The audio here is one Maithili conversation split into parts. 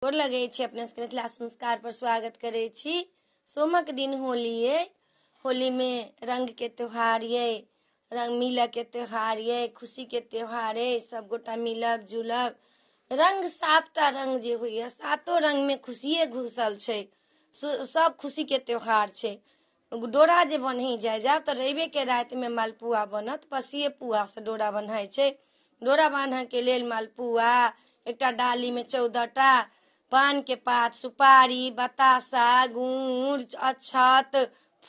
गोर लगै छी अपने सबके, मिथिला संस्कार पर स्वागत करै छी। सोमक दिन होली ये, होली में रंग के त्योहार ये, रंग मिलऽ के त्योहार ये, खुशी के त्योहार ये, सब गोटा मिलब जुलब। रंग 7टा रंग जे होइए, सातो रंग में खुशिये घुसल छै, सब खुशी के त्योहार छै। डोरा जे बन्है जाय जायब तऽ रविके के रातिमे मालपुआ बनत, पसिये पुआसँ डोरा बन्हाइ छै। डोरा बान्हऽके लेल मालपुआ, एकटा डालीमे 14टा पानके पात, सुपारी, बतासा, गुड़, अक्षत,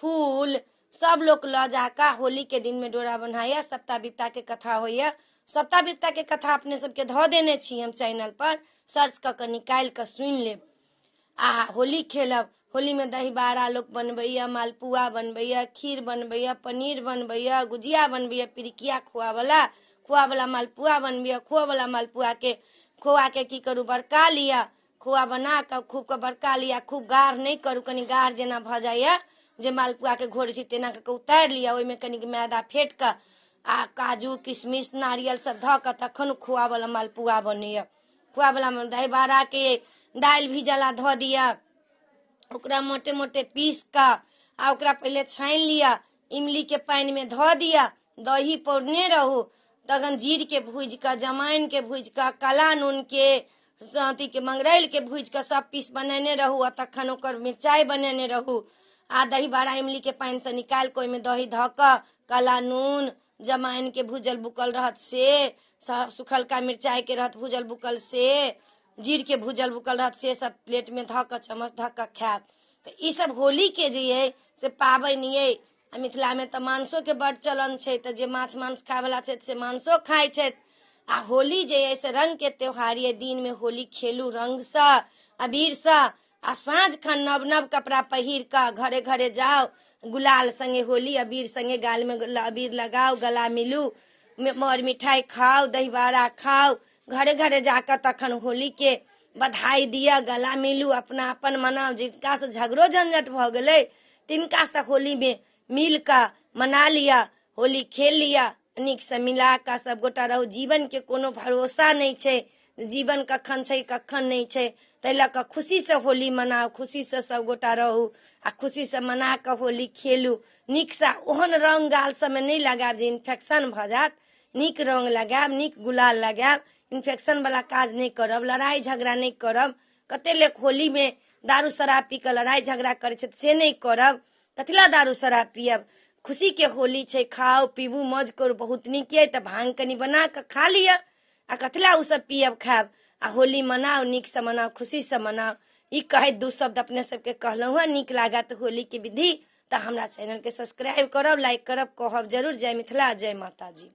फूल सब लोक लऽ जाकऽ होलीके दिनमे डोरा बन्हाइए। सप्ताह बिपताके कथा होइए। सप्ताह बिपताके कथा अपने सबके धऽ देने छी हम चैनल पर, सर्च कऽ कऽ निकालि कऽ सुनि लेब आ होली खेलब। होलीमे दहीबाड़ा लोक बनबैए, मालपुआ बनबैए, खीर बनबैए, पनीर बनबैए, गुजिया बनबैए, पिरिकिया खोआवला, खोआवला मालपुआ बनबैए। खोआवला मालपुआके खोआके की करू, बड़का लिअ, खोआ बना कऽ खूब कऽ बड़का लिअ, खूब गाढ़ नहि करू, कनि गाढ़ जेना भऽ जाइए जे मालपुआके घोरै छी तेना कऽ कऽ उतारि लिअ। ओहिमे कनिक मैदा फेट कऽ आ काजू किशमिश नारियल सब धऽ कऽ तखन खोआवला मालपुआ बनैए। खोआवलामे दहीबाड़ाके दालि भिजला धऽ दिअ, ओकरा मोटे मोटे पीस कऽ आ ओकरा पहिले छानि लिअ, इमलीके पानिमे धऽ दिअ, दही पौरने रहू, तखन जीरके भूजि कऽ, जमाइनके भूजि कऽ, काला नूनके, अथीके मंगरैलके भूजि कऽ सब पीस बनेने रहू आ तखन ओकर मिरचाइ बनेने रहू आ दही बड़ा इमलीके पानिसँ निकालि कऽ ओहिमे दही धऽ कऽ काला नून जमाइनके भूजल बुकल रहत से, सब सुखलका मिरचाइके रहत भूजल बुकल से, जीरके भूजल बुकल रहत से सब प्लेटमे धऽ कऽ चम्मच धऽ कऽ खायब। तऽ ईसब होलीके जे अइ से पाबनि अइ। आ मिथिलामे तऽ मांसोके बड्ड चलन छै, तऽ जे माछ मांस खायवला छथि से मांसो खाइ छथि। आ होली जे अइ से रङ्गके त्योहार अइ। दिनमे होली खेलू रङ्गसँ अबीरसँ आ साँझ खन नव नव कपड़ा पहिर कऽ घरे घरे जाउ, गुलाल सङ्गे होली अबीर सङ्गे गालमे अबीर लगाउ, गला मिलू, मर मिठाइ खाउ, दहीबाड़ा खाउ, घरे घरे जाकऽ तखन होलीके बधाई दिअ, गला मिलू, अपना अपन मनाउ। जिनकासँ झगड़ो झंझट भऽ गेलै तिनकासँ होलीमे मिल कऽ मना लिअ, होली खेल लिअ, नीकसँ मिला कऽ सब गोटा रहू। जीवनके कोनो भरोसा नहि छै, जीवन कखन छै कखन नहि छै, ताहि लऽ कऽ खुशीसँ होली मनाउ, खुशीसँ सब गोटा रहू आ खुशीसँ मना कऽ होली खेलू नीकसँ। ओहन रङ्ग गाल सबमे नहि लगायब जे इन्फेक्शन भऽ जायत। नीक रङ्ग लगायब, नीक गुलाल लगायब, इन्फेक्शनवला काज नहि करब, लड़ाइ झगड़ा नहि करब। कते लोक होलीमे दारू शराब पी कऽ लड़ाइ झगड़ा करै छथि, से नहि करब। कथी लए दारू शराब पियब? खुशीके होली छै, खाउ पीबू मौज करू, बहुत नीक अइ। तऽ भाङ्ग कनि बना कऽ खा लिअ आ कथी लए ओसभ पियब खायब। आ होली मनाउ, नीकसँ मनाउ, खुशीसँ मनाउ। ई कहैत दू शब्द अपने सबके कहलहुँ हँ। नीक लागत होलीके विधि तऽ हमरा चैनलके सब्सक्राइब करब, लाइक करब, कहब जरूर। जय मिथिला, जय माताजी।